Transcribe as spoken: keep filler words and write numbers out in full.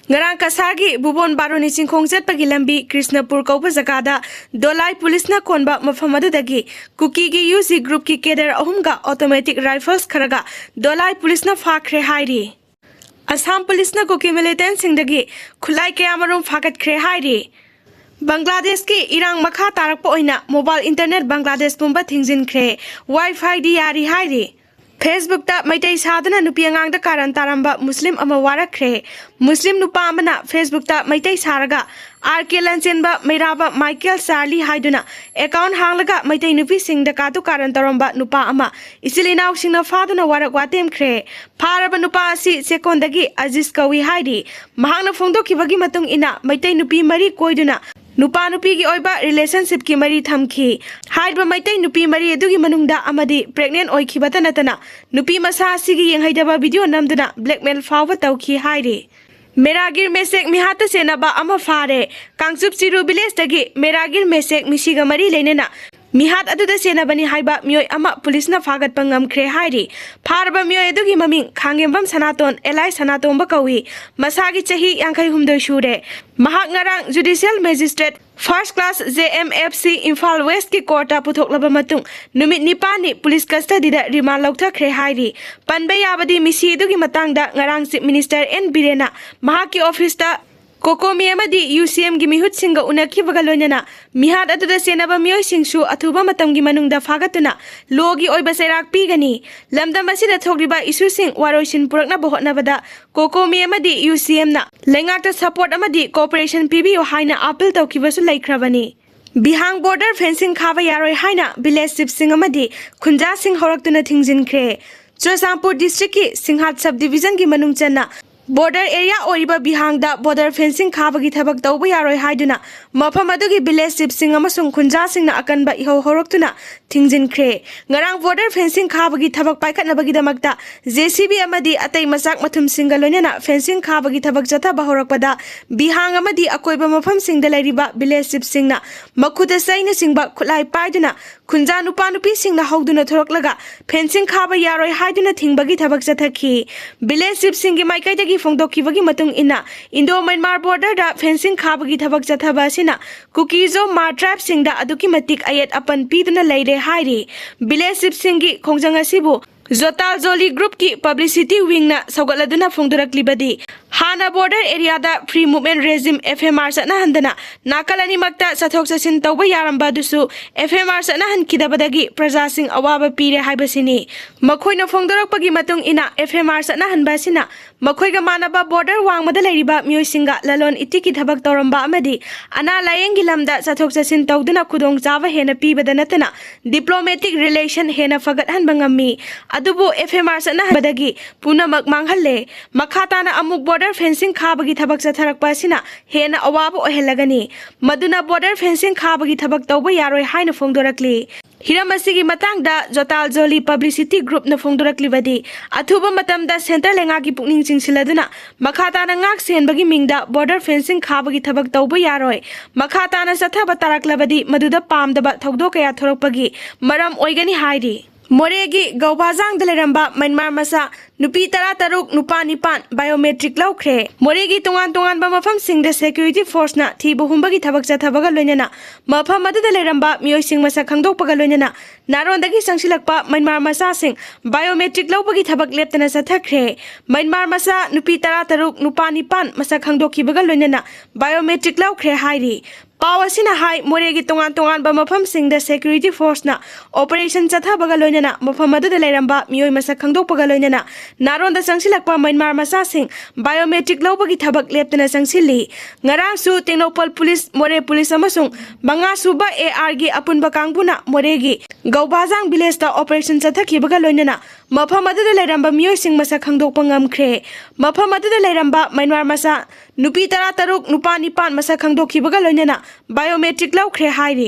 ꯉꯔꯥꯡ ꯀꯁꯥꯔꯒꯤ ꯚꯨꯕꯣꯟ ꯕꯥꯔꯣꯅꯤ ꯆꯤꯡꯈꯣꯡ ꯆꯠꯄꯒꯤ ꯂꯝꯕꯤ ꯀ꯭ꯔꯤꯁꯅꯄꯨꯔ ꯀꯧꯕ ꯖꯒꯥꯗ ꯗꯣꯂꯥꯏ ꯄꯨꯂꯤꯁꯅ ꯀꯣꯟꯕ ꯃꯐꯝ ꯑꯗꯨꯗꯒꯤ ꯀꯨꯀꯤꯒꯤ ꯌꯨ ꯖꯤ ꯒ꯭ꯔꯨꯞꯀꯤ ꯀꯦꯗꯔ ꯑꯍꯨꯝꯒ ꯑꯣꯇꯣꯃꯦꯇꯤꯛ ꯔꯥꯏꯐꯜꯁ ꯈꯔꯒ ꯗꯣꯂꯥꯏ ꯄꯨꯂꯤꯁꯅ ꯐꯥꯈ꯭ꯔꯦ ꯍꯥꯏꯔꯤ꯫ ꯑꯁꯥꯝ ꯄꯨꯂꯤꯁꯅ ꯀꯨꯀꯤ ꯃꯤꯂꯤꯇꯦꯟꯁꯤꯡꯗꯒꯤ ꯈꯨꯠꯂꯥꯏ ꯀꯌꯥꯃꯔꯨꯝ ꯐꯥꯒꯠꯈ꯭ꯔꯦ ꯍꯥꯏꯔꯤ꯫ ꯕꯪꯒ꯭ꯂꯥꯗꯦꯁꯀꯤ ꯏꯔꯥꯡ ꯃꯈꯥ ꯇꯥꯔꯛꯄ ꯑꯣꯏꯅ ꯃꯣꯕꯥꯏꯜ ꯏꯟꯇꯔꯅꯦꯠ ꯕꯪꯒ꯭ꯂꯥꯗꯦꯁ ꯄꯨꯝꯕ ꯊꯤꯡꯖꯤꯟꯈ꯭ꯔꯦ꯫ ꯋꯥꯏ ꯐꯥꯏꯗꯤ ꯌꯥꯔꯤ ꯍꯥꯏꯔꯤ꯫ ꯐꯦꯁꯕꯨꯛꯇ ꯃꯩꯇꯩ ꯁꯥꯗꯨꯅ ꯅꯨꯄꯤ ꯑꯉꯥꯡꯗ ꯀꯥꯔꯟ ꯇꯥꯔꯝꯕ ꯃꯨꯁꯂꯤꯝ ꯑꯃ ꯋꯥꯔꯛꯈ꯭ꯔꯦ꯫ ꯃꯨꯁꯂꯤꯝ ꯅꯨꯄꯥ ꯑꯃꯅ ꯐꯦꯁꯕꯨꯛꯇ ꯃꯩꯇꯩ ꯁꯥꯔꯒ ꯑꯥꯔ ꯀꯦ ꯂꯟꯆꯦꯟꯕ, ꯃꯩꯔꯥꯕ, ꯃꯥꯏꯀꯦꯜ ꯆꯥꯔꯂꯤ ꯍꯥꯏꯗꯨꯅ ꯑꯦꯀꯥꯎꯟ ꯍꯥꯡꯂꯒ ꯃꯩꯇꯩ ꯅꯨꯄꯤꯁꯤꯡꯗ ꯀꯥꯇꯨ ꯀꯥꯔꯟ ꯇꯧꯔꯝꯕ ꯅꯨꯄꯥ ꯑꯃ ꯏꯆꯤꯜ ꯏꯅꯥꯎꯁꯤꯡꯅ ꯐꯥꯗꯨꯅ ꯋꯥꯔꯛ ꯋꯥꯇꯦꯝꯈ꯭ꯔꯦ꯫ ꯐꯥꯔꯕ ꯅꯨꯄꯥ ꯑꯁꯤ ꯆꯦꯛꯀꯣꯟꯗꯒꯤ ꯑꯖꯤꯁ ꯀꯧꯏ ꯍꯥꯏꯔꯤ꯫ ꯃꯍꯥꯛꯅ ꯐꯣꯡꯗꯣꯛꯈꯤꯕꯒꯤ ꯃꯇꯨꯡ ꯏꯟꯅ ꯃꯩꯇꯩ ꯅꯨꯄꯤ ꯃꯔꯤ ꯀꯣꯏꯗꯨꯅ ꯅꯨꯄꯥ ꯅꯨꯄꯤꯒꯤ ꯑꯣꯏꯕ ꯔꯤꯂꯦꯁꯟꯁꯤꯞꯀꯤ ꯃꯔꯤ ꯊꯝꯈꯤ꯫ ꯍꯥꯏꯔꯤꯕ ꯃꯩꯇꯩ ꯅꯨꯄꯤ ꯃꯔꯤ ꯑꯗꯨꯒꯤ ꯃꯅꯨꯡꯗ ꯑꯃꯗꯤ ꯄ꯭ꯔꯦꯒꯅꯦꯟ ꯑꯣꯏꯈꯤꯕꯇ ꯅꯠꯇꯅ ꯅꯨꯄꯤ ꯃꯁꯥ ꯑꯁꯤꯒꯤ ꯌꯦꯡꯍꯩꯗꯕ ꯚꯤꯗꯤꯑꯣ ꯅꯝꯗꯨꯅ ꯕ꯭ꯂꯦꯛꯃꯦꯜ ꯐꯥꯎꯕ ꯇꯧꯈꯤ ꯍꯥꯏꯔꯤ꯫ ꯃꯦꯔꯥꯒꯤꯔ ꯃꯦꯁꯦꯛ ꯃꯤꯍꯥꯠꯇ ꯆꯦꯟꯅꯕ ꯑꯃ ꯐꯥꯔꯦ꯫ ꯀꯥꯡꯆꯨꯞ ꯆꯤꯔꯨ ꯚꯤꯂꯦꯖꯇꯒꯤ ꯃꯦꯔꯥꯒꯤꯔ ꯃꯦꯁꯦꯛ ꯃꯤꯁꯤꯒ ꯃꯔꯤ ꯂꯩꯅꯅ ꯃꯤꯍꯥꯠ ꯑꯗꯨꯗ ꯆꯦꯟꯅꯕꯅꯤ ꯍꯥꯏꯕ ꯃꯤꯑꯣꯏ ꯑꯃ ꯄꯨꯂꯤꯁꯅ ꯐꯥꯒꯠꯄ ꯉꯝꯈ꯭ꯔꯦ ꯍꯥꯏꯔꯤ꯫ ꯐꯥꯔꯕ ꯃꯤꯑꯣꯏ ꯑꯗꯨꯒꯤ ꯃꯃꯤꯡ ꯈꯥꯡꯉꯦꯝꯕꯝ ꯁꯅꯥꯇꯣꯟ ꯑꯦꯂꯥꯏ ꯁꯅꯥꯇꯣꯝꯕ ꯀꯧꯏ꯫ ꯃꯁꯥꯒꯤ ꯆꯍꯤ ꯌꯥꯡꯈꯩ ꯍꯨꯝꯗꯣꯏ ꯁꯨꯔꯦ꯫ ꯃꯍꯥꯛ ꯉꯔꯥꯡ judicial magistrate first class J M F C Imphal ꯋꯦꯁꯀꯤ ꯀꯣꯔꯠꯇ ꯄꯨꯊꯣꯛꯂꯕ ꯃꯇꯨꯡ ꯅꯨꯃꯤꯠ ꯅꯤꯄꯥꯟꯅꯤ ꯄꯨꯂꯤꯁ ꯀꯁꯇꯗꯤꯗ ꯔꯤꯃꯥꯟ ꯂꯧꯊꯈ꯭ꯔꯦ ꯍꯥꯏꯔꯤ꯫ ꯄꯟꯕ ꯌꯥꯕꯗꯤ ꯃꯤꯁꯤ ꯑꯗꯨꯒꯤ ꯃꯇꯥꯡꯗ ꯉꯔꯥꯡ ꯆꯤꯐ ꯃꯤꯅꯤꯁꯇꯔ ꯑꯦꯟ ꯕꯤꯔꯦꯟꯅ ꯃꯍꯥꯛꯀꯤ ꯑꯣꯐꯤꯁꯇ ꯀꯣꯀꯣꯃꯤ ꯑꯃꯗꯤ ꯌꯨ ꯁꯤ ꯑꯦꯝꯒꯤ ꯃꯤꯍꯨꯠꯁꯤꯡꯒ ꯎꯅꯈꯤꯕꯒ ꯂꯣꯏꯅꯅ ꯃꯤꯍꯥꯠ ꯑꯗꯨꯗ ꯆꯦꯟꯅꯕ ꯃꯤꯑꯣꯏꯁꯤꯡꯁꯨ ꯑꯊꯨꯕ ꯃꯇꯝꯒꯤ ꯃꯅꯨꯡꯗ ꯐꯥꯒꯠꯇꯨꯅ ꯂꯣꯒꯤ ꯑꯣꯏꯕ ꯆꯩꯔꯥꯛ ꯄꯤꯒꯅꯤ꯫ ꯂꯝꯗꯝ ꯑꯁꯤꯗ ꯊꯣꯛꯂꯤꯕ ꯏꯁꯨꯁꯤꯡ ꯋꯥꯔꯣꯏꯁꯤꯟ ꯄꯨꯔꯛꯅꯕ ꯍꯣꯠꯅꯕꯗ ꯀꯣꯀꯣꯃꯤ ꯑꯃꯗꯤ ꯌꯨ ꯁꯤ ꯑꯦꯝꯅ ꯂꯩꯉꯥꯛꯇ ꯁꯄꯣꯔꯠ ꯑꯃꯗꯤ ꯀꯣꯑꯣꯄꯔꯦꯁꯟ ꯄꯤꯕꯤꯌꯨ ꯍꯥꯏꯅ ꯑꯥꯄꯤꯜ ꯇꯧꯈꯤꯕꯁꯨ ꯂꯩꯈ꯭ꯔꯕꯅꯤ꯫ ꯕꯤꯍꯥꯡ ꯕꯣꯔꯗꯔ ꯐꯦꯟꯁꯤꯡ ꯈꯥꯕ ꯌꯥꯔꯣꯏ ꯍꯥꯏꯅ ꯚꯤꯂꯦꯖ ꯆꯤꯐꯁꯤꯡ ꯑꯃꯗꯤ ꯈꯨꯟꯖꯥꯁꯤꯡ ꯍꯧꯔꯛꯇꯨꯅ ꯊꯤꯡꯖꯤꯟꯈ꯭ꯔꯦ꯫ ꯆꯨꯔꯆꯥꯟꯄꯨꯔ ꯗꯤꯁꯇ꯭ꯔꯤꯛꯀꯤ ꯁꯤꯡꯍꯥꯠ ꯁꯕ ꯗꯤꯕꯤꯖꯟꯒꯤ ꯃꯅꯨꯡ ꯆꯟꯅ ꯕꯣꯔꯗꯔ ꯑꯦꯔꯤꯌꯥ ꯑꯣꯏꯔꯤꯕ ꯕꯤꯍꯥꯡꯗ ꯕꯣꯔꯗꯔ ꯐꯦꯟꯁꯤꯡ ꯈꯥꯕꯒꯤ ꯊꯕꯛ ꯇꯧꯕ ꯌꯥꯔꯣꯏ ꯍꯥꯏꯗꯨꯅ ꯃꯐꯝ ꯑꯗꯨꯒꯤ ꯚꯤꯂꯦꯖ ꯆꯤꯐꯁꯤꯡ ꯑꯃꯁꯨꯡ ꯈꯨꯟꯖꯥꯁꯤꯡꯅ ꯑꯀꯟꯕ ꯏꯍꯧ ꯍꯧꯔꯛꯇꯨꯅ ꯊꯤꯡꯖꯤꯟꯈ꯭ꯔꯦ꯫ ꯉꯔꯥꯡ ꯕꯣꯔꯗꯔ ꯐꯦꯟꯁꯤꯡ ꯈꯥꯕꯒꯤ ꯊꯕꯛ ꯄꯥꯏꯈꯠꯅꯕꯒꯤꯗꯃꯛꯇ ꯖꯦ ꯁꯤ ꯕꯤ ꯑꯃꯗꯤ ꯑꯇꯩ ꯃꯆꯥꯛ ꯃꯊꯨꯝꯁꯤꯡꯒ ꯂꯣꯏꯅꯅ ꯐꯦꯟꯁꯤꯡ ꯈꯥꯕꯒꯤ ꯊꯕꯛ ꯆꯠꯊꯕ ꯍꯧꯔꯛꯄꯗ, ꯕꯤꯍꯥꯡ ꯑꯃꯗꯤ ꯑꯀꯣꯏꯕ ꯃꯐꯝꯁꯤꯡꯗ ꯂꯩꯔꯤꯕ ꯚꯤꯂꯦꯖ ꯆꯤꯞꯁꯤꯡꯅ ꯃꯈꯨꯠꯇ ꯆꯩꯅꯆꯤꯡꯕ ꯈꯨꯠꯂꯥꯏ ꯄꯥꯏꯗꯨꯅ ꯈꯨꯟꯖꯥ ꯅꯨꯄꯥ ꯅꯨꯄꯤꯁꯤꯡꯅ ꯍꯧꯗꯨꯅ ꯊꯣꯔꯛꯂꯒ ꯐꯦꯟꯁꯤꯡ ꯈꯥꯕ ꯌꯥꯔꯣꯏ ꯍꯥꯏꯗꯨꯅ ꯊꯤꯡꯕꯒꯤ ꯊꯕꯛ ꯆꯠꯊꯈꯤ꯫ ꯚꯤꯂꯦꯖ ꯆꯤꯞꯁꯤꯡꯒꯤ ꯃꯥꯏꯀꯩꯗꯒꯤ ꯐꯣꯡꯗꯣꯛꯈꯤꯕꯒꯤ ꯃꯇꯨꯡ ꯏꯟꯅ, ꯏꯟꯗꯣ ꯃ꯭ꯌꯥꯟꯃꯥꯔ ꯕꯣꯔꯗꯔꯗ ꯐꯦꯟꯁꯤꯡ ꯈꯥꯕꯒꯤ ꯊꯕꯛ ꯆꯠꯊꯕ ꯑꯁꯤꯅ ꯀꯨꯀꯤ-ꯖꯣ ꯃꯥ ꯇ꯭ꯔꯥꯏꯕꯁꯤꯡꯗ ꯑꯗꯨꯛꯀꯤ ꯃꯇꯤꯛ ꯑꯌꯦꯠ ꯑꯄꯟ ꯄꯤꯗꯨꯅ ꯂꯩꯔꯦ ꯍꯥꯏꯔꯤ꯫ ꯚꯤꯂꯦꯖ ꯆꯤꯞꯁꯤꯡꯒꯤ ꯈꯣꯡꯖꯪ ꯑꯁꯤꯕꯨ ꯖꯣꯇꯥꯜ ꯖꯣꯂꯤ ꯒ꯭ꯔꯨꯞꯀꯤ ꯄꯕ꯭ꯂꯤꯁꯤꯇꯤ ꯋꯤꯡꯅ ꯁꯧꯒꯠꯂꯗꯨꯅ ꯐꯣꯡꯗꯣꯔꯛꯂꯤꯕꯗꯤ, ꯍꯥꯟꯅ ꯕꯣꯔꯗꯔ ꯑꯦꯔꯤꯌꯥꯗ free movement regime, F M R, ꯆꯠꯅꯍꯟꯗꯅ ꯅꯥꯀꯜ ꯑꯅꯤꯃꯛꯇ ꯆꯠꯊꯣꯛ ꯆꯠꯁꯤꯟ ꯇꯧꯕ ꯌꯥꯔꯝꯕ ꯑꯗꯨꯁꯨ ꯑꯦꯐ ꯑꯦꯝ ꯑꯥꯔ ꯆꯠꯅꯍꯟꯈꯤꯗꯕꯗꯒꯤ ꯄ꯭ꯔꯖꯥꯁꯤꯡ ꯑꯋꯥꯕ ꯄꯤꯔꯦ ꯍꯥꯏꯕꯁꯤꯅꯤ꯫ ꯃꯈꯣꯏꯅ ꯐꯣꯡꯗꯣꯔꯛꯄꯒꯤ ꯃꯇꯨꯡ ꯏꯟꯅ, ꯑꯦꯐ ꯑꯦꯝ ꯑꯥꯔ ꯆꯠꯅꯍꯟꯕ ꯑꯁꯤꯅ ꯃꯈꯣꯏꯒ ꯃꯥꯟꯅꯕ ꯕꯣꯔꯗꯔ ꯋꯥꯡꯃꯗ ꯂꯩꯔꯤꯕ ꯃꯤꯑꯣꯏꯁꯤꯡꯒ ꯂꯂꯣꯟ ꯏꯇꯤꯛꯀꯤ ꯊꯕꯛ ꯇꯧꯔꯝꯕ ꯑꯃꯗꯤ ꯑꯅꯥ ꯂꯥꯌꯦꯡꯒꯤ ꯂꯝꯗ ꯆꯠꯊꯣꯛ ꯆꯠꯁꯤꯟ ꯇꯧꯗꯨꯅ ꯈꯨꯗꯣꯡꯆꯥꯕ ꯍꯦꯟꯅ ꯄꯤꯕꯗ ꯅꯠꯇꯅ ꯗꯤꯄ꯭ꯂꯣꯃꯦꯇꯤꯛ ꯔꯤꯂꯦꯁꯟ ꯍꯦꯟꯅ ꯐꯒꯠꯍꯟꯕ ꯉꯝꯃꯤ꯫ ꯑꯗꯨꯕꯨ ꯑꯦꯐ ꯑꯦꯝ ꯑꯥꯔ ꯆꯠꯅꯍꯟꯕꯗꯒꯤ ꯄꯨꯝꯅꯃꯛ ꯃꯥꯡꯍꯜꯂꯦ꯫ ꯃꯈꯥ ꯇꯥꯅ ꯑꯃꯨꯛ ꯕꯣꯔꯗꯔ ꯐꯦꯟꯁꯤꯡ ꯈꯥꯕꯒꯤ ꯊꯕꯛ ꯆꯠꯊꯔꯛꯄ ꯑꯁꯤꯅ ꯍꯦꯟꯅ ꯑꯋꯥꯕ ꯑꯣꯏꯍꯜꯂꯒꯅꯤ꯫ ꯃꯗꯨꯅ ꯕꯣꯔꯗꯔ ꯐꯦꯟꯁꯤꯡ ꯈꯥꯕꯒꯤ ꯊꯕꯛ ꯇꯧꯕ ꯌꯥꯔꯣꯏ ꯍꯥꯏꯅ ꯐꯣꯡꯗꯣꯔꯛꯂꯤ꯫ ꯍꯤꯔꯝ ꯑꯁꯤꯒꯤ ꯃꯇꯥꯡꯗ ꯖꯣꯇꯥꯜ ꯖꯣꯂꯤ ꯄꯕ꯭ꯂꯤꯁꯤꯇꯤ ꯒ꯭ꯔꯨꯞꯅ ꯐꯣꯡꯗꯣꯔꯛꯂꯤꯕꯗꯤ, ꯑꯊꯨꯕ ꯃꯇꯝꯗ ꯁꯦꯟꯇꯔ ꯂꯩꯉꯥꯛꯀꯤ ꯄꯨꯛꯅꯤꯡ ꯆꯤꯡꯁꯤꯜꯂꯗꯨꯅ ꯃꯈꯥ ꯇꯥꯅ ꯉꯥꯛ ꯁꯦꯟꯕꯒꯤ ꯃꯤꯡꯗ ꯕꯣꯔꯗꯔ ꯐꯦꯟꯁꯤꯡ ꯈꯥꯕꯒꯤ ꯊꯕꯛ ꯇꯧꯕ ꯌꯥꯔꯣꯏ꯫ ꯃꯈꯥ ꯇꯥꯅ ꯆꯠꯊꯕ ꯇꯥꯔꯛꯂꯕꯗꯤ ꯃꯗꯨꯗ ꯄꯥꯝꯗꯕ ꯊꯧꯗꯣꯛ ꯀꯌꯥ ꯊꯣꯔꯛꯄꯒꯤ ꯃꯔꯝ ꯑꯣꯏꯒꯅꯤ ꯍꯥꯏꯔꯤ꯫ ꯃꯣꯔꯦꯒꯤ ꯒꯧꯕꯥꯖꯥꯡꯗ ꯂꯩꯔꯝꯕ ꯃ꯭ꯌꯥꯟꯃꯥꯔ ꯃꯆꯥ ꯅꯨꯄꯤ ꯇꯔꯥꯇꯔꯨꯛ, ꯅꯨꯄꯥ ꯅꯤꯄꯥꯟ ꯕꯥꯏꯑꯣꯃꯦꯇ꯭ꯔꯤꯛ ꯂꯧꯈ꯭ꯔꯦ꯫ ꯃꯣꯔꯦꯒꯤ ꯇꯣꯉꯥꯟ ꯇꯣꯉꯥꯟꯕ ꯃꯐꯝꯁꯤꯡꯗ ꯁꯦꯀ꯭ꯌꯨꯔꯤꯇꯤ ꯐꯣꯔꯁꯅ ꯊꯤꯕ ꯍꯨꯝꯕꯒꯤ ꯊꯕꯛ ꯆꯠꯊꯕꯒ ꯂꯣꯏꯅꯅ ꯃꯐꯝ ꯑꯗꯨꯗ ꯂꯩꯔꯝꯕ ꯃꯤꯑꯣꯏꯁꯤꯡ ꯃꯁꯛ ꯈꯪꯗꯣꯛꯄꯒ ꯂꯣꯏꯅꯅ ꯅꯥꯔꯣꯟꯗꯒꯤ ꯆꯪꯁꯤꯜꯂꯛꯄ ꯃ꯭ꯌꯥꯟꯃꯥꯔ ꯃꯆꯥꯁꯤꯡ ꯕꯥꯏꯑꯣꯃꯦꯇ꯭ꯔꯤꯛ ꯂꯧꯕꯒꯤ ꯊꯕꯛ ꯂꯦꯞꯇꯅ ꯆꯠꯊꯈ꯭ꯔꯦ꯫ ꯃ꯭ꯌꯥꯟꯃꯥꯔ ꯃꯆꯥ ꯅꯨꯄꯤ ꯇꯔꯥꯇꯔꯨꯛ, ꯅꯨꯄꯥ ꯅꯤꯄꯥꯟ ꯃꯁꯛ ꯈꯪꯗꯣꯛꯈꯤꯕꯒ ꯂꯣꯏꯅꯅ ꯕꯥꯏꯑꯣꯃꯦꯇ꯭ꯔꯤꯛ ꯂꯧꯈ꯭ꯔꯦ ꯍꯥꯏꯔꯤ꯫ ꯄꯥꯎ ꯑꯁꯤꯅ ꯍꯥꯏ, ꯃꯣꯔꯦꯒꯤ ꯇꯣꯉꯥꯟ ꯇꯣꯉꯥꯟꯕ ꯃꯐꯝꯁꯤꯡꯗ ꯁꯦꯀ꯭ꯌꯨꯔꯤꯇꯤ ꯐꯣꯔꯁꯅ ꯑꯣꯄꯔꯦꯁꯟ ꯆꯠꯊꯕꯒ ꯂꯣꯏꯅꯅ ꯃꯐꯝ ꯑꯗꯨꯗ ꯂꯩꯔꯝꯕ ꯃꯤꯑꯣꯏ ꯃꯁꯛ ꯈꯪꯗꯣꯛꯄꯒ ꯂꯣꯏꯅꯅ ꯅꯥꯔꯣꯟꯗ ꯆꯪꯁꯤꯜꯂꯛꯄ ꯃ꯭ꯌꯥꯟꯃꯥꯔ ꯃꯆꯥꯁꯤꯡ ꯕꯥꯏꯑꯣꯃꯦꯇ꯭ꯔꯤꯛ ꯂꯧꯕꯒꯤ ꯊꯕꯛ ꯂꯦꯞꯇꯅ ꯆꯪꯁꯤꯜꯂꯤ꯫ ꯉꯔꯥꯡꯁꯨ ꯇꯦꯡꯅꯧꯄꯜ ꯄꯨꯂꯤꯁ, ꯃꯣꯔꯦ ꯄꯨꯂꯤꯁ ꯑꯃꯁꯨꯡ ꯃꯉꯥ ꯁꯨꯕ ꯑꯦ ꯑꯥꯔꯒꯤ ꯑꯄꯨꯟꯕ ꯀꯥꯡꯕꯨꯅ ꯃꯣꯔꯦꯒꯤ ꯒꯧꯕꯥꯖꯥꯡ ꯚꯤꯂꯦꯖꯇ ꯑꯣꯄꯔꯦꯁꯟ ꯆꯠꯊꯈꯤꯕꯒ ꯂꯣꯏꯅꯅ ꯃꯐꯝ ꯑꯗꯨꯗ ꯂꯩꯔꯝꯕ ꯃꯤꯑꯣꯏꯁꯤꯡ ꯃꯁꯛ ꯈꯪꯗꯣꯛꯄ ꯉꯝꯈ꯭ꯔꯦ꯫ ꯃꯐꯝ ꯑꯗꯨꯗ ꯂꯩꯔꯝꯕ ꯃ꯭ꯌꯥꯟꯃꯥꯔ ꯃꯆꯥ ꯅꯨꯄꯤ ꯇꯔꯥꯇꯔꯨꯛ, ꯅꯨꯄꯥ ꯅꯤꯄꯥꯟ ꯃꯁꯛ ꯈꯪꯗꯣꯛꯈꯤꯕꯒ ꯂꯣꯏꯅꯅ ꯕꯥꯏꯑꯣꯃꯦꯇ꯭ꯔꯤꯛ ꯂꯧꯈ꯭ꯔꯦ ꯍꯥꯏꯔꯤ꯫